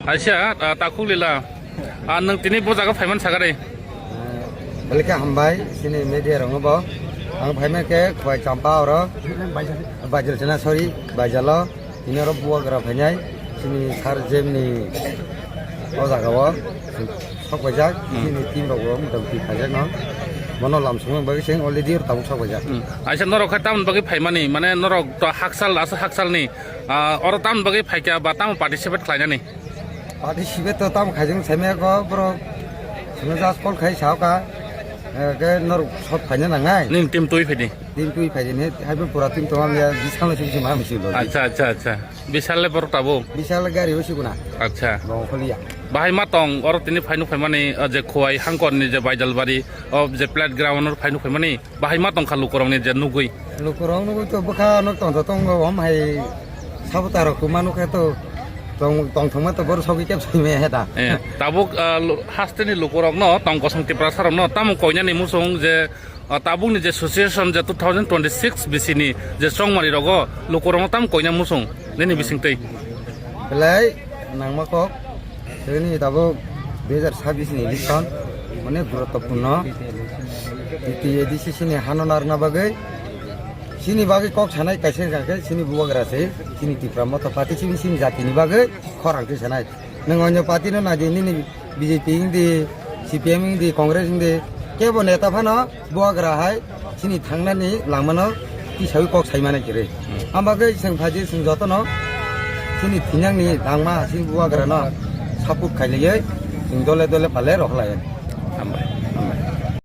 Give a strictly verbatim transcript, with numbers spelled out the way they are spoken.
Aisa, ah, Takhuk Lila. Ah, nwng tini bo jaga phaiman sakari. Belai khe hambai, chini media rokno bo. Ang phaima khe Khwai Champa oro. Baijal sena, sorry, Baijalo. Tini oro bubagra phainai. Chini sir Jem ni o jaga o. Sok paijak, hmm, chini team rok bo motamoti phaijak no. Bono lam songmani bagwi chwng already oro tabuk sok paijak. Hmm. Aisa norok khe tamoni bagwi phaimani, mane norok to hakchal, asa hakchal ni, ah, oro tamoni bagwi phaikha ba tamo participate khlainani? Participate to tamo khaijak saimaya ko borok. Sino just call khai sao ka, eh, ke norok shot phaina nangnai. Nini team twi phaidi? Team twi phaidi ni, hai bo pura team to hamya, biskang sibisi ma misi lo. Acha, acha, acha. Bisal le borok tabuk? Bisal gari o sikuna. Acha. Bo kholiya. Bahai ma tong, oro tini phainu phaimani, ah, je Khwai Hangkor ni je Baijalbari, o je plate ground oro phainu phaimani, bahai ma tong kha lukurok ni je nugwi? Lukurok nugwi to bwkha no tong to tongo, om hai sabo taro kuma nukhe to tong, tong thangma to bor sogwi kep sai me heta. Eh, tabuk, ah, lu-, haste ni lukurok no tong kosong Tiprasa rok no tamo koinani muchung je, ah, tabuk ni je situation je two thousand twenty-six bisi ni je chongmari rogo lukurok no tamo koina muchung nini bising twi? Belai nangma kok, tini tabuk dui hajar sabis ni election, onek guruttopurno. T T A D C C ni hano narwkna bagwi, chini bagwi kok sanai kaisa hwnkha khe chini bubagra se, chini Tipra Motha Party, chini, chini jatini bagwi khorang twi sanai. Nwng onyo party no nai di, nini B J P wng di, C P M wng di, Congress wng di, kebo neta phano bubagra hai chini thangnani lamano tisawi kok sai mani kwrwi. Hmm. Ang bagwi chwng phaidi, chwng jotono chini thinangni langma chini bubagrano support khailaiwi chwng dole dole phalai rokhlai.